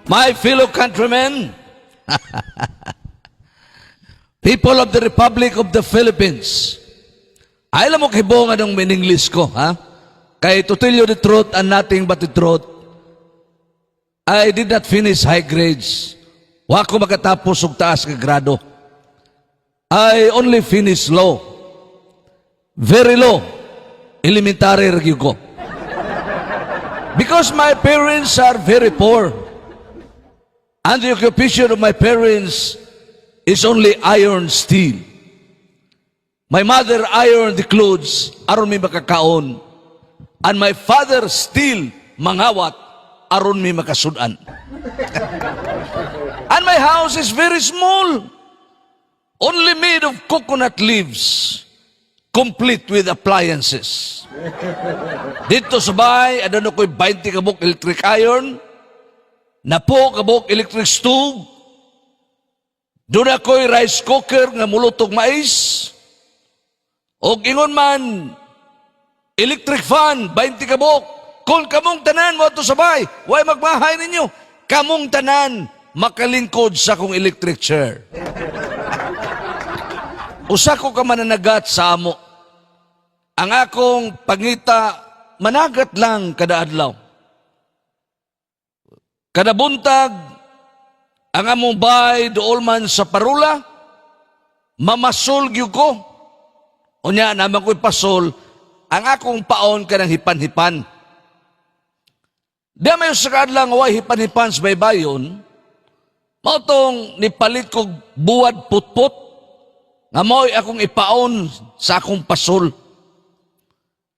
My fellow countrymen, people of the Republic of the Philippines, ay alam mo kay nga nung English ko, ha? Kay to tell you the truth and nothing but the truth, I did not finish high grades. Wa ko makatapos og taas nga grado. I only finished low. Very low. Elementary ra gyud ko. Because my parents are very poor. And the occupation of my parents is only iron steel. My mother ironed the clothes aron may makakaon. And my father steal, mangawat, aron may makasudan. And my house is very small. Only made of coconut leaves, complete with appliances. Didto sa bahay, aduna ko'y 20 kabuk electric iron, napo kabuk electric stove, duna ko'y rice cooker nga mulutog mais, og ingon man, electric fan, 20 kabuk. Kung kamong tanan mo sa bahay, way magmahay ninyo? Kamong tanan, makalingkod sa akong electric chair. Usa ko ka mananagat sa amo. Ang akong pangita, managat lang kada adlaw. Kada buntag, ang among bay dool man sa parula, mamasol gyud ko. Unya naman ko'y pasol, ang akong paon kanang hipan-hipan. Di may sa kaadlaw nga way hipan-hipan sa baybayon, mao tong nipalit kog buwad putput, nga mao'y akong ipaon sa akong pasol.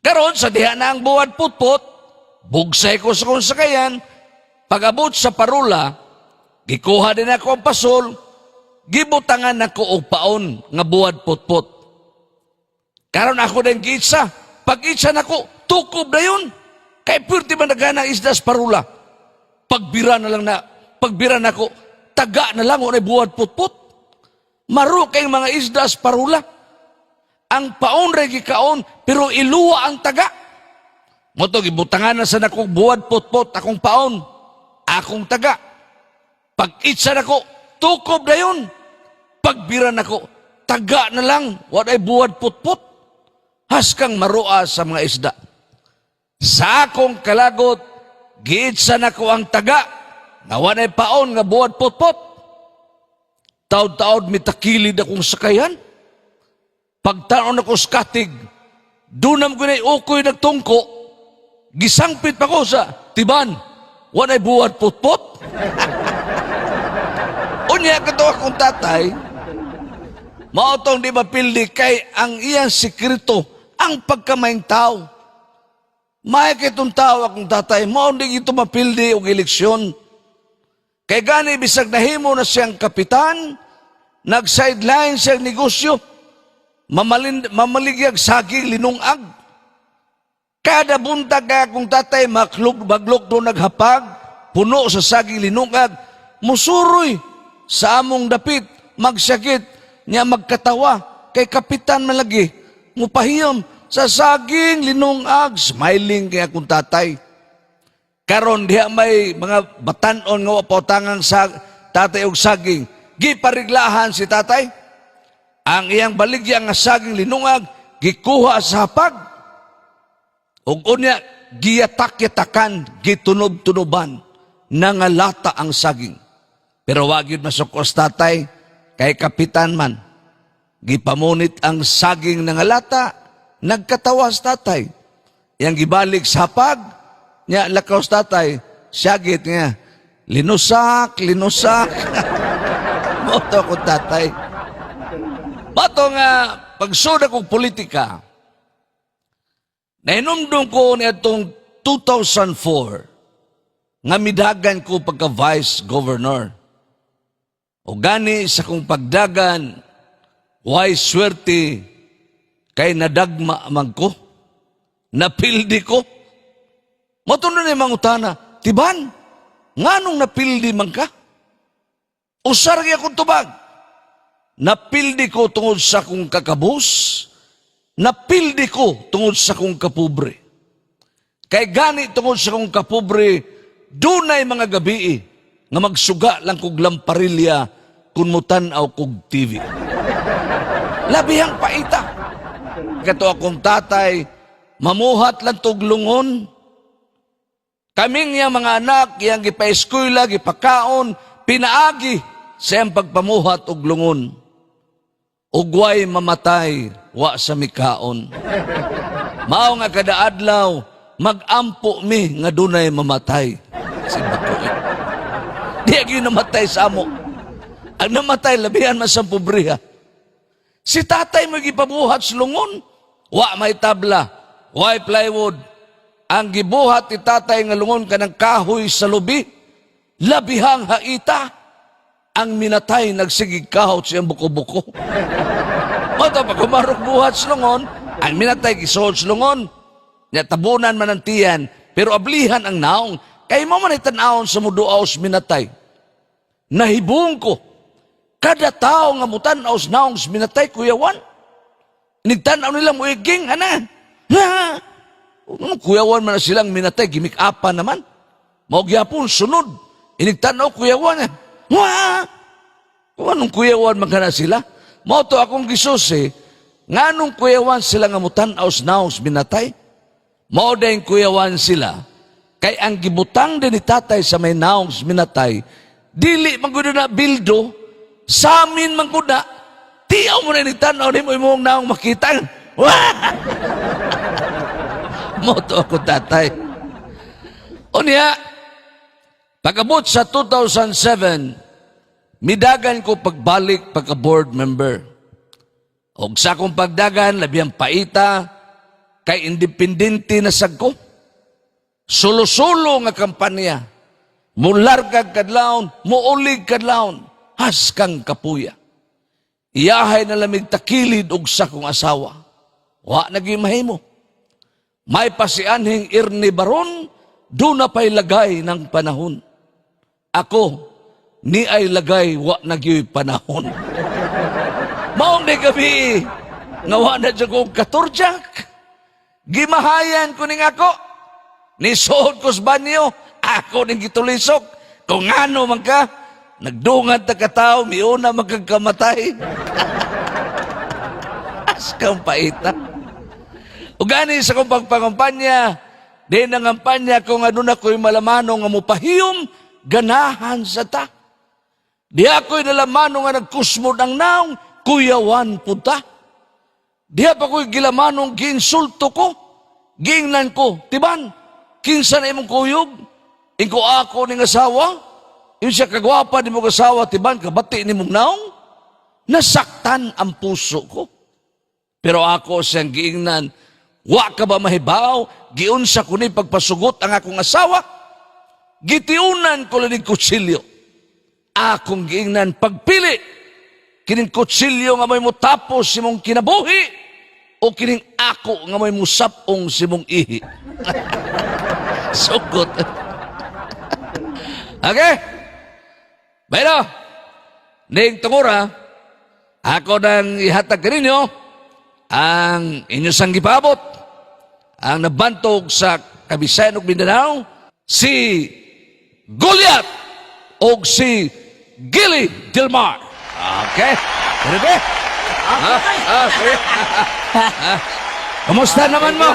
Karon sa diha na ang buwad putput, bugsay ko sa akong sakayan, pag-abot sa parula, gikuha din ako ang pasol, gibutangan nako og paon nga buwad putput. Karon ako din giitsa. Pag itsa nako, tukob na yun. Kay pwerte man nagana isda sa parula. Pagbira na lang na, pagbira nako, taga na lang o buwad putput. Maro kay mga isda sa parula. Ang paon ra gikaon, pero iluwa ang taga. Mao to gibutangan na sa nakong buwad putput akong paon, akong taga. Pag itsa nako, tukob na yun. Pagbira nako, taga na lang, walay buwad putput. Haskang marua sa mga isda. Sa akong kalagot, giitsa nako ang taga, nga walay paon nga buwad putput. Taod-taod mitakilid akong sakayan. Pagtaon ako sa katig, dunam ko na'y ukoy nagtungko, gisangpit pa ko sa tiban, walay buwad putput. Unya kato akong tatay, mao tong di mapildi kay ang iyang sekreto, ang pagkamaayong tao. May kitong tao akong tatay, mao di ito mapildi og eleksyon. Kay gani bisag nahimo na siyang kapitan, nag-sideline siyang negosyo, mamaligyag saging linungag. Kada buntag kay akong tatay maklog maglok do naghapag, puno sa saging linungag, musuroy sa among dapit, magsakit, niya magkatawa, kay kapitan man lagi, mupahiyom sa saging linungag, smiling kay akong tatay. Karon diha may mga batanon nga wa pautangang sa tatay og saging, gipariglahan si tatay. Ang iyang baligya nga saging linungag gikuha sa hapag. Ug unya giyatak-yatakan, gitunob-tunoban, nangalata ang saging. Pero wa gyud masukos tatay kay kapitan man. Gipamunit ang saging nangalata, nagkatawas tatay. Yang gibalik sa hapag, nya lakaw sa tatay, syagit niya, "Linusak, linusak." Mao to akong tatay. Mao to nga, pagsud akong politika, nahinumdum ko ni atong 2004, nga midagan ko pagka vice governor. O gani sa kong pagdagan, way swerte kay nadagma man ko. Napildi ko. Mao to na ni mangutana, "Tiban, nganong napildi man ka?" Usar gyud akong tubag. Napildi ko tungod sa akong kakabus, napildi ko tungod sa akong kapobre. Kay gani tungod sa akong kapobre, dunay mga gabii nga magsuga lang kog lamparilya kung mutan-aw kog TV. Labihang paita. Kato akong tatay, mamuhat lang tuglungon. Kaming niyang mga anak, iyang gipaeskwela, gipakaon, pinaagi sa iyang pagpamuhat og lungon. Ugway mamatay, wa sa mikaon. Mao nga kada adlaw, magampo mi nga dunay mamatay. Si Bakoy. Di gyud namatay sa amo. Ang namatay, labihan man sa pobriha. Si tatay mo gipabuhat sa lungon. Wa may tabla, way plywood. Ang gibuhat ni tatay nga lungon kanang kahoy sa lubi, labihang haita. Ang minatay nagsigig kahot siyang buko-buko. Mao pag humarok buhat sa lungon, ang minatay gisuod sa lungon. Nya tabunan man ang tiyan, pero ablihan ang naong. Kay mo man tan-awon sa muduaw sa minatay. Nahibong ko, kada tao nga mutan-aw sa naong sa minatay, kuyawan. Nigtanaw nila muiging, ana. Ha? Ano, kuyawan man na silang minatay, gimik-apa naman. Mao gyapon sunod. Inigtanaw kuyawan. Eh. Wah! Kung anong kuyawan man kana sila? Mao to akong gisusi, nganong kuyawan sila nga mutan-aw sa naong sa minatay? Mao din kuyawan sila, kay ang gibutang din ni tatay sa may naong sa minatay, dili man gud na bildo, samin man gud na, tiyaw mo na ni tanaw ni mo imong naong makita. Wah! Mao to ako tatay. Unya, pag-abot sa 2007, midagan ko pagbalik pagka board member. Og sa akong pagdagan, labihang paita, kay independente na sad ko. Sulo-sulo nga kampanya. Mulargag kadlawon, muulig kadlawon, haskang kapuya. Iyahay na lamig takilid og sa kong asawa. Wa na gyud mahimo. May pasianhing Ernie Baron, doon na pa'y lagay ng panahon. Ako, ni ay lagay, wa na gyud panahon. Maong di gabi, nga wa na dyan kong katurjak. Gimahayan ko ning ako. Nisuod ko sa banyo, ako ning gitulisok. Kung ano man ka, nagdungan ta katao, miuna man kang kamatay. Askang paita. O gani sa kong pagpangampanya, di nangampanya kung ano na ko'y malamano nga mupahiyom, ganahan sa ta. Di ako'y nalamano nga nagkusmod ang naong, kuyawan punta. Diha pa ko'y gilamanong giinsulto ko, giingnan ko, tiban, kinsa na imong kuyog, ingko ako ning asawa, yung siya kagwapa ni mong asawa, tiban, kabati ni mong naong, nasaktan ang puso ko. Pero ako siyang giingnan, wa ka ba mahibaw, giunsa ko ni pagpasugot ang akong asawa, gitiunan ko lang kutsilyo. Akong giingnan pagpili, kining kutsilyo nga may mutapos si mong kinabuhi, o kining ako nga may musapong si mong ihi. Sugot. Okay? Bueno, ning tungura, ako nang ihatag kaninyo ang inyong sanggipabot, ang nabantog sa Kabisayan ug Mindanao, si Goliath o si Gilly Del Mar. Okay? Ready? Ah, okay. Ah, kumusta naman mo?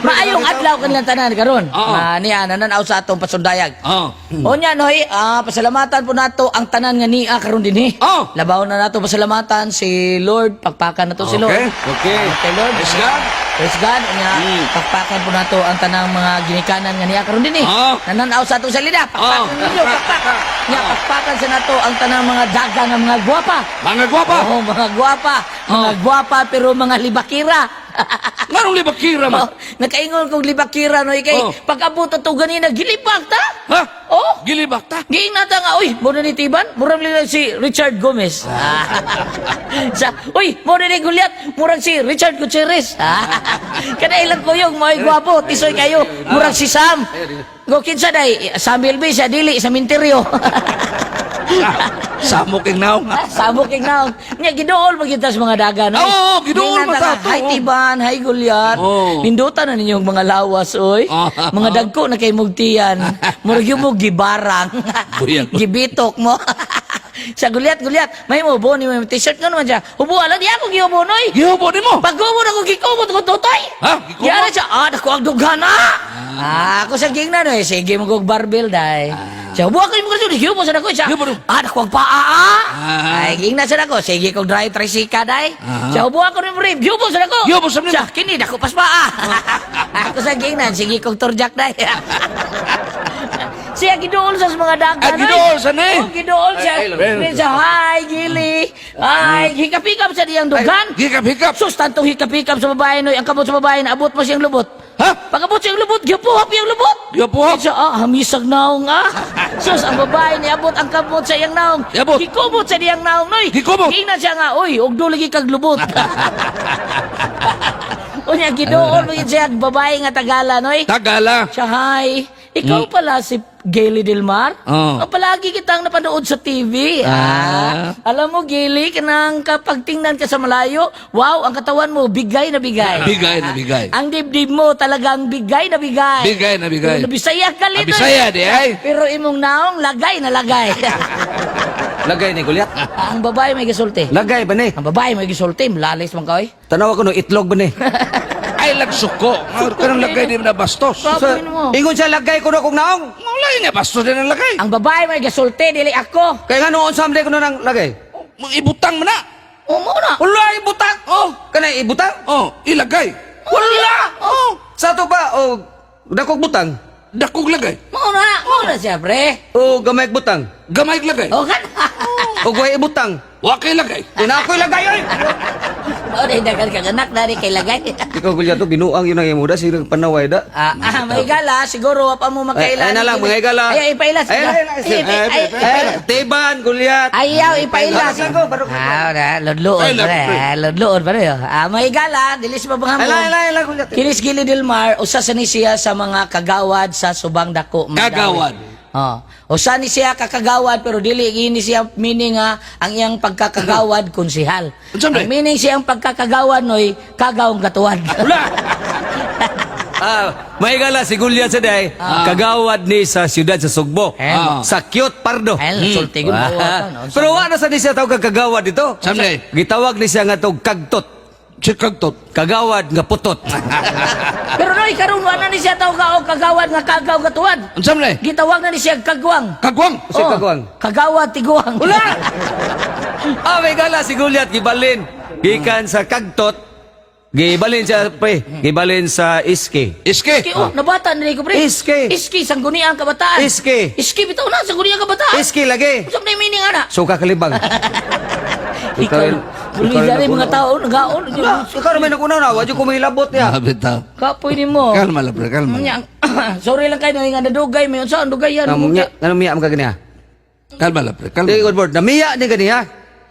Maayong adlaw kanilang tanan karon. Oo. Ma niya nananaw sa atong pasundayag. Oh. Unya noy, pasalamatan po nato ang tanan nga nia karon dinhi. Oh. Labaw na nato pasalamatan si Lord, pakpakan nato si Lord. Okay. Okay, Lord. Praise God. Praise God. Unya, pakpakan po nato ang tanang mga ginikanan nga nia karon dinhi. Oh. Nananaw sa atong salida, pakpakan Oh. ninyo, pakpak. Nya pakpakan sa nato ang tanang mga daga nga mga gwapa. Mga gwapa. Oo, mga gwapa. Mga gwapa pero mga libakira. Nganong libakira man? Oh, nakaingon kong libakira no kay pag-abot ato ganina gilibak ta. Ha? Oh. Gilibak ta? Giingna ta nga, uy, mo na ni Tiban, murag nila si Richard Gomez. Sa, uy, mo na ni Goliath, murag si Richard Gutierrez. Kada ilang kuyog, mo'y gwapo, tisoy kayo, murag si Sam. Go kinsa day, Sam Bilby sa dili sa minteryo. Samok ing naong. Ah, sabok king naong. Nya giduol magita sa mga dagan. Oy. Oo, giduol Tingnan man ta ta ka, to, Hi oo. Tiban, hi Gulyat. Oo. Nindutan na ninyong mga lawas oy. Oo. Mga dagko na kay mugtiyan. Murag yung mo gibarang. Buyag. Gibitok mo. Sa Gulyat, Gulyat, may mo ni mo t-shirt nga naman siya. Hubo ala di ako gihubo noy. Gihubo nimo. Paghubo na ko gikumot ko tutoy. Ha? Gikumot? Yara siya, dako ang dughan ah. Ah, ako sa gingna no, eh. Sige mo kog barbell dai. Siya, hubo ako yung mga gihubo sa dako siya. Gihubo no. Dako ang paa ah. Ah. Ay, gingna sa dako, sige kog dry trisika dai. Ah. Siya, hubo ako ni rib, gihubo sa dako. Gihubo sa nimo. Siya, kini dako pas paa. Ako sa gingna, sige kog turjak dai. Siya giduol sa mga dagan. Ah, giduol sa ni. Oh, giduol siya. Ay, ay, Siya, hi, Gili. Ay, hikap-hikap sa diyang dugan. Hikap hikap. Sus, tantong hikap-hikap sa babae, noy. Ang kamot sa babae, naabot mo siyang lubot. Ha? Pag abot siyang lubot, gipuhap yung lubot. Gipuhap. Siya, hamisag naong, ah. Sus, ang babae, niabot ang kamot sa iyang naong. Niabot. Gikumot sa diyang naong, noy. Gikumot. Gingnan siya nga, uy, ugdo lagi kag lubot. Unya, giduol mo yun siya, babae nga Tagala, noy. Tagala. Siya, hi. Ikaw pala si Gaily Del Mar? Oo. Oh, palagi kitang napanood sa TV. Ah. Alam mo, Gaily, kanang kapag tingnan ka sa malayo, wow, ang katawan mo, bigay na bigay. Bigay na bigay. Ang dibdib mo talagang bigay na bigay. Bigay na bigay. Pero Bisaya ka Ah, lito. Bisaya di ay. Pero imong naong, lagay na lagay. Lagay ni Gulyat. Ang babae may gisulti. Lagay ba ni? Ang babae may gisulti, malalis man ka, oy. Tanawa ko no, itlog ba ni? Ay lagsuko. Kanang lagay di mo na bastos. Sabi mo. Ingon siya, lagay ko no kong naong. Wala niya bastos din ang lagay. Ang babae may gisulti, dili ako. Kaya nga noon sa ko no nang lagay. Ibutang mo na. Umo na. Wala, ibutang! Oh. Kana ibutang? Oh, ilagay. Wala! Oh, Sa to ba, o dakog butang? dakog lagay. Mao na, mao na siya, pre. O gamay butang? Gamay lagay. O kan. O guhay ibutang? Wakay lagay. Ina ako'y lagay, oy! Mao na dagan kag anak dari kay lagay. Ikaw, Gulyato, binuang yun ang imo da, sige panaway da. May gala, siguro wa pa mo makailan. Ay, ay na lang, mga igala. Ay, ipailas. Ay, ay, ay, Ay, ay, ay, Ay, Tiban, Gulyat. Ayaw, ipailas. Barok lang ko, barok lang ko. Na, ludloon, Ay, pre. pre. Ludloon, pre. May gala, dilis mabanghamon. Ay, ay, ay, ay, Gulyat. Kinis Gili Del Mar, usa sa ni siya sa mga kagawad sa Subang Dako, Mandawi. Kagawad. Oh. Usa ni siya kakagawad pero dili ini siya meaning nga ang iyang pagkakagawad konsihal. Unsa man? Ang meaning siyang pagkakagawad noy kagawong katuwad. Wala. May gala si Gulyat sa day, kagawad ni sa siyudad sa Sugbo. Eh, Sa Cute Pardo. Ay, sulti ko. Pero wa na sa ni siya tawag kag kagawad dito. Saan day? Gitawag ni siya nga tog kagtot. Si kagtot. Kagawad nga putot. Pero noy karon wa na ni siya tawag og kagawad nga kagaw katuwad. Unsa man day? Gitawag na ni siya kagwang. Kagwang. Si kagwang. Kagawad tiguang. Wala! May gala si Gulyat gibalin. Gikan sa kagtot, gibalin siya pre, gibalin sa iske. Iske. Iski, oh, nabata na ko, pre. Iski. Iski, sangguniang kabataan. Iski. Iski, bitaw na, sangguniang kabataan. Iske lagi. Unsa man meaning ana? Suka kalibang. Ikaw, Ikaw rin mga tao, nagaon. Ikaw naman naguna na, wadyo ko mahilabot niya. Bitaw. Kapoy ni mo. Kalma lang, pre, kalma. Nya, sorry lang kayo, nga nadugay, may unsa ang dugay yan. Namiya, namiya mo ka ganiya. Kalma lang, pre, kalma. Di good board, namiya ni ganiya.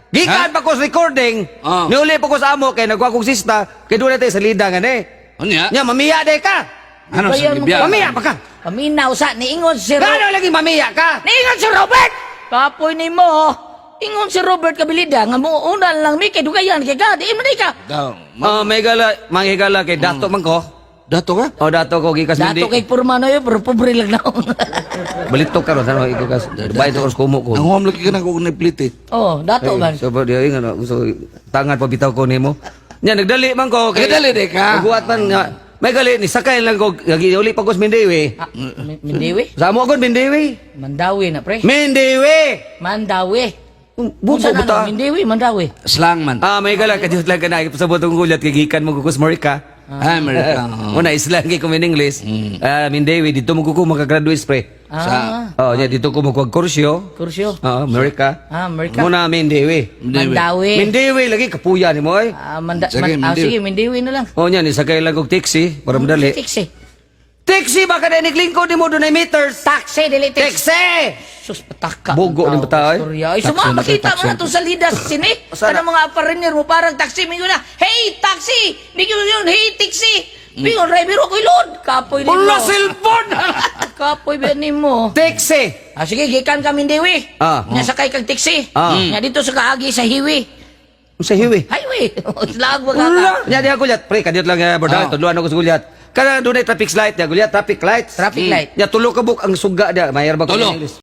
Gikan pa ko sa recording, niuli pa ko sa amo kay nagwa kong sista, kay doon tayo sa lida nga ni. Unya? Nya mamiya de ka. Ano sa Bayan mo Libya? Mamiya pa ka. Paminaw sa, niingon si Gano lagi mamiya ka? Niingon si Robert! Kapoy ni mo. Ingon si Robert Kabilida, nga muuna lang mi, kay dugayan, kay ka, di man di ka. Daw. Oh, may gala, manghigala kay dato man ko. Dato ka? Oh, dato ko gikas Dato kay purma na yun, pero pobre lang na. Balito karon ano ikaw kas. Bayad ko sa kumo ko. Ang huwam lagi ka na kung naplite. Oh, dato Eh, man. So ba di nga no, so tangan pa bitaw ko nimo. Nya nagdali man ko. Nagdali di ka? Nagbuhat man nga. May gali ni sakay lang ko uli pa ko sa Mindiwi. Mindiwi? Sa amo akon Mindiwi. Mandawi na, pre. Mindiwi. Mandawi. Bubo Unsa na, buta. no? Mindiwi, Mandawi. Slang man. May gala ka lang ka na pasabot ang gulat kay gikan mo ko sa Amerika. Ah, Amerika. Una islang kay ko in English. Mindiwi dito mo ko makagraduate pre. Ah, Oh, nya dito ko magkuha kursyo. kursyo. Oo, Amerika. Ah, Amerika. Muna Mindiwi. Mandawi. Mindiwi lagi kapuya nimo oy. Sige, Mindiwi. Sige, Mindiwi na lang. Oh, nya ni sakay lang og taxi para madali. Taxi. Taxi ba ka na niglingkod nimo dunay meters? Taxi, dili taxi. Taxi! Sus, pataka. Bugo Ang ni bata, ay. istorya. Ay, suma, Taxi na, makita mo taxi. na itong salidas sini. Sana. Kanang mga apariner mo, parang taxi. Mingo na, hey, taxi! Mingo yun, hey, taxi! Pingon driver ako ilod. Kapoy nimo. Wala cellphone. Kapoy ba nimo? Taxi. Ah, sige, gikan kami Diwi. Nya sakay kag taxi. Nya dito sa kaagi sa highway. Sa highway. Highway. Slag wa ka. Wala. Nya diha, Gulyat. Pre, kadiyot lang borda. Tudluan ako sa Gulyat. Kana dunay traffic light diha, Gulyat, traffic lights. Traffic light. Nya tulo ka buk ang suga diha. Mayar ba ko Tulo. English?